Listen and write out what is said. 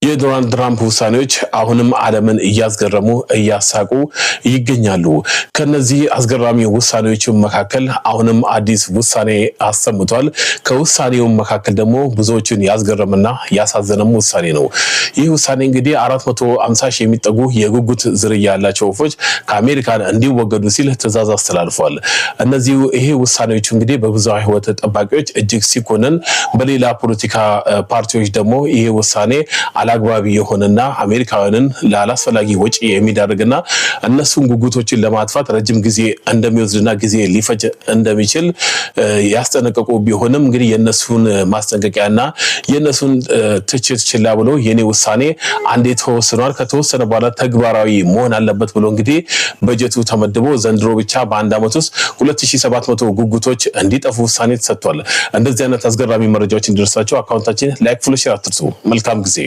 የዶናልድ ትራምፕ ውሳኔዎች አሁንም ዓለምን እያስገረሙ እያሳቁ ይገኛሉ። ከነዚህ አስገራሚ ውሳኔዎች መካከል አሁንም አዲስ ውሳኔ አሰምቷል። ከውሳኔውም መካከል ደግሞ ብዙዎችን ያስገረምና ያሳዘነም ውሳኔ ነው። ይህ ውሳኔ እንግዲህ 450,000 የሚጠጉ የጉጉት ዝርያ ያላቸው ወፎች ከአሜሪካን እንዲወገዱ ሲል ትዕዛዝ አስተላልፏል። እነዚህ ይሄ ውሳኔዎቹ እንግዲህ በብዝሃ ሕይወት ጠባቂዎች እጅግ ሲኮነን፣ በሌላ ፖለቲካ ፓርቲዎች ደግሞ ይሄ ውሳኔ አላግባብ የሆነና አሜሪካውያንን ላላስፈላጊ ወጪ የሚዳርግና እነሱን ጉጉቶችን ለማጥፋት ረጅም ጊዜ እንደሚወስድና ጊዜ ሊፈጅ እንደሚችል ያስጠነቀቁ ቢሆንም፣ እንግዲህ የእነሱን ማስጠንቀቂያና የእነሱን ትችት ችላ ብሎ የኔ ውሳኔ አንዴ ተወስኗል፣ ከተወሰነ በኋላ ተግባራዊ መሆን አለበት ብሎ እንግዲህ በጀቱ ተመድቦ ዘንድሮ ብቻ በአንድ ዓመት ውስጥ 2700 ጉጉቶች እንዲጠፉ ውሳኔ ተሰጥቷል። እንደዚህ አይነት አስገራሚ መረጃዎች እንዲደርሳቸው አካውንታችን like፣ follow፣ share አትርሱ። መልካም ጊዜ።